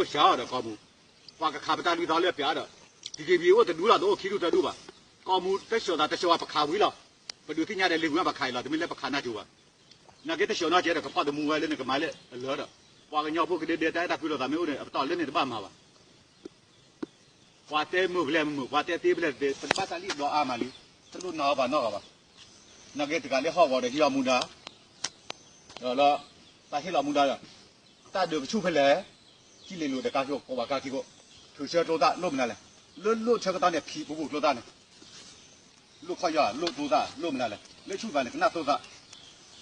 အိၣ်စှၤအီၤဒီးကီၢ်မူ, ပှၤကခးပတၢ်လွံၢ်သီလၢပျၢ်ဒီး တက့ဘံအိၣ်တဒူလီၤ တအိၣ်ခံဒူတဒူဘၣ်. ကီၢ်မူတဆှီၣ်သးတဆှီၣ်ဝဲပခးဝံၤလီၤ. ပဒုးသ့ၣ်ညါဒီးလံာ်ဝံၤဘၣ်ခးအံၤလီၤ တမ့ၢ်လၢပခးနၢ်ကၠိဘၣ်. နာ်က့တဆှီၣ်နီၢ်ကဲဒီးကပီၢ်တမူဝဲလၢနကမၤလၢအလၢဒီး ပှၤကညီဖိကဒဲဒဲတၢ်အဲၣ်တၢ်ကွံလိာ်သးမ့ၢ်အိၣ်န့ၣ် အပတီၢ်လၢန့ၣ်တဘၣ်မၤဘၣ်. ပှၤတဲမုာ်ဖဲလဲၣ်မုာ် ပှၤတဲသ့ဖဲလဲၣ်သ့ ပတဘၣ်တၢ်လံၣ်ဘျီအါမးလံ. တလိၣ်နီၢ်အီၤဘၣ်နီၢ်ဂၤဘၣ်. နာ်က့တဂၤလၢဟီၣ်ကဝီၤဒီးဟံးအီၤမူဒါ ဒီးလၢ တၢ်ဟ့ၣ်လီၤမူဒါဒီး တၢ်ဒုးကဆူၣ်ဖဲလဲၣ် ဟံၣ်လ့ၤလိာ်ဒီးကါခိၣ် ကိးဘၣ်ကါခံခိၣ် ထုးဆၢကျိသၣ်လိၣ်မနုၤလဲၣ်. လၢလိၣ်ဆၢကတီၢ်န့ၣ် ဖံးပူၤပူၤကျိသၣ်န့ၣ် လိၣ်ခီၣ်ယီၤလိၣ်ကျိသၣ်လိၣ်မနုၤလဲၣ်. လၢဆူၣ်ဘၣ်န့ၣ် ကနၣ်သိသၣ်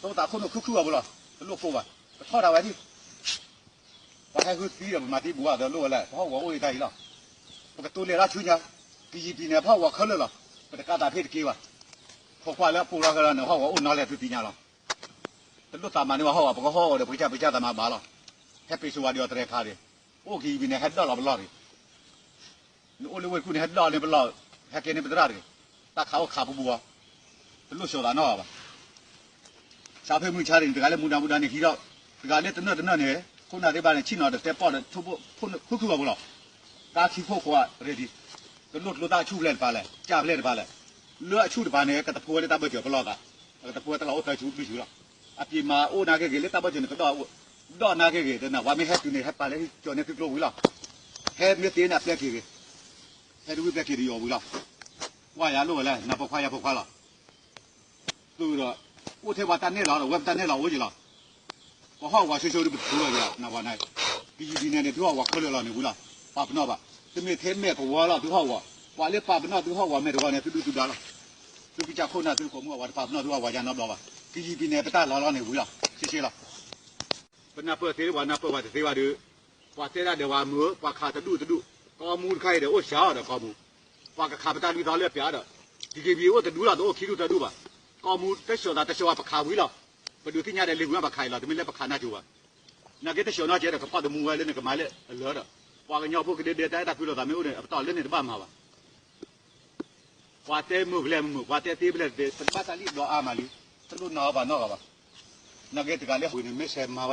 သိသၣ်ခိၣ်နူာ်ခုၣ်ခုၣ်အပူၤလီၤ. တလိၣ်ကိၢ်ဘၣ် ပထီၣ်တၢ်ဝဲဒၣ် ပှၤဟဲဃုသံဒီးပမၤသံဘူးအသးလိၣ်ဝဲလဲၣ်. ပဟီၣ်ကဝီၤအိၣ်အံၤတၢ်အံၤလီၤ. ပကတိၤလဲၤလၢဆူညါ ကယံာ်ပံၤန့ၣ် ပဟီၣ်ကဝီၤခဲလၢာ်လီၤ. ပတကးသးဖ့တက့ဘၣ်. ခိးကွၢ်လၢအပူၤလီၤခဲလၢာ်န့ၣ် ဟီၣ်ကဝီၤအိၣ်နီၤလဲၣ်သုသ့ၣ်ညါလီၤ. တလိၣ်သးမၤန့ၢ်ဝဲဟီၣ်ကဝီၤ ပကဟီၣ်ကဝီၤဒီးပကစၢ်ပကစၢ်သးမၤဘၣ်လီၤ. ဟဲပ့ၤစိဝဲဒီးအတရဲၣ်ခါဒီး အိၣ်ကယံာ်ပံၤန့ၣ် ဟဲဒၣ်လီၤပလီၢ်တဂ့ၤ. နအိၣ်လၢဝ့ၢ်တကူၣ်န့ၣ် ဟဲဒၣ်န့ၣ်ပလီၢ် ဟဲကဲန့ၣ်ပသရၣ်တဂ့ၤ. တၢ်ခးအိၣ်ခးပူၤပူၤအီၤ တလိၣ်ဆှီၣ်သးနီၢ်ဂၤဘၣ်. ဆါဖဲမုၢ်ဆါန့ၣ် တဂၤလၢမူဒါမူဒါန့ၣ်ဟံးထီၣ် တဂၤလၢတနၢၣ်တနၢၣ်န့ၣ် ခိၣ်နၢ်သ့ၣ်တဖၣ်န့ၣ် ဆ့ၣ်နီၤဒီးတဲပီၣ်ဒီးထိၣ်ဖိခိၣ်ခုၣ်အပူၤလီၤ. ကါခံခိၣ်ဃိးရ့ၣ်ဒံး တလိၣ်ကျိသၣ်ဆူၣ်ဖဲလဲၣ်တပၤလဲၣ် ကၢ်ဖဲလဲၣ်တပၤလဲၣ်. လၢအဆူၣ်တပၤန့ၣ် ကတဖိဝဲလၢတၢ်ဘၢၣ်စၢၤပလီၢ်သး ကတဖိဝဲတၢ်လီၢ်အိၣ်သၢဆူလွံၢ်ဆူလီၤ. အပျံၤမၤအိၣ်နာ်က့ဂ့ၤ လၢတၢ်ဘၢၣ်စၢၤန့ၣ် ကဒီၣ် ဒီၣ်နာ်က့ဂ့ၤ တနၤ ပှၤမ့ၢ်ဟဲတုၤန့ၣ် ဟဲပာ်လၢဟံၣ်ကၠီၤန့ၢ်သုကျိဝံၤလီၤ. ဟဲမ့ၢ်သ့န့ၣ် အပျဲက့ၤဂ့ၤ ဟဲတဝံၣ်ပျဲက့ၤတယီၤဝံၤလီၤ. ကွၢ်ယၤလိၣ်ဝဲလဲၣ် နၢ်ပိာ်ခွါယၤပိာ်ခွါလီၤ. သုဒီး အိၣ်ထဲပှၤတၢ်နဲၣ်လီၤဒီး ဝဲပတၢ်နဲၣ်လီၤအိၣ်က့ၤလီၤ. ပဟီၣ်ကဝီၤဆိဆိဒီးပထူလီၤက့ၤလီၤ နၢ်ပှၤန့ၣ် ကယံာ်ပံၤန့ၣ်န့ၣ် သုဟီၣ်ကဝီၤခဲလၢာ်လီၤန့ၣ်ဝံၤလီၤ. ပာ်ပနီၣ်ဘၣ် တမ့ၢ်ထဲမဲာ်ကဝီၤလီၤ သုဟီၣ်ကဝီၤ ပှၤလၢပာ်ပနီၣ်သုဟီၣ်ကဝီၤမဲာ်တဂီၤန့ၣ် သုဒုၣ်သုဒါလီၤ. သုကစၢ်ခိၣ်နၢ်သုကိးမုၢ်အဝဲတပာ်ပနီၣ်သုဟီၣ်ကဝီၤယါနီတဘျီဘၣ်. ကယံာ်ပံၤန့ၣ် ပတၢ်လီၤလီၤန့ၣ်ဝံၤလီၤ ရှဲရှဲလီၤ. ပနၢ်ပၢၢ်သ့လၢပှၤနၢ်ပၢၢ်ပှၤတသ့ဘၣ်ဒီး ပှၤတဲဒၣ်ဒီးပှၤမုာ် ပှၤခးတဒူၣ်တဒူၣ် ကီၢ်မူတခါအံၤဒီး အိၣ်စှၤအီၤဒီးကီၢ်မူ ပှၤကခးပတၢ်လွံၢ်သီလၢပျၢ်ဒီး တက့ဘံအိၣ်တဒူလီၤ တအိၣ်ခံဒူတဒူဘၣ်. ကီၢ်မူတဆှီၣ်သးတဆှီၣ်ဝဲပခးဝံၤလီၤ. ပဒုးသ့ၣ်ညါဒီးလံာ်ဝံၤဘၣ်ခးအံၤလီၤ တမ့ၢ်လၢပခးနၢ်ကၠိဘၣ်. နာ်က့တဆှီၣ်နီၢ်ကဲဒီးကပီၢ်တမူဝဲလၢနကမၤလၢအလၢဒီး ပှၤကညီဖိကဒဲဒဲတၢ်အဲၣ်တၢ်ကွံလိာ်သးမ့ၢ်အိၣ်န့ၣ် အပတီၢ်လၢန့ၣ်တဘၣ်မၤဘၣ်. ပှၤတဲမုာ်ဖဲလဲၣ်မုာ် ပှၤတဲသ့ဖဲလဲၣ်သ့ ပတဘၣ်တၢ်လံၣ်ဘျီအါမးလံ. တလိၣ်နီၢ်အီၤဘၣ်နီၢ်ဂၤဘၣ်. နာ်က့တဂၤလၢဟူးန့ၣ် မ့ၢ်ဆဲးမၤဝဲ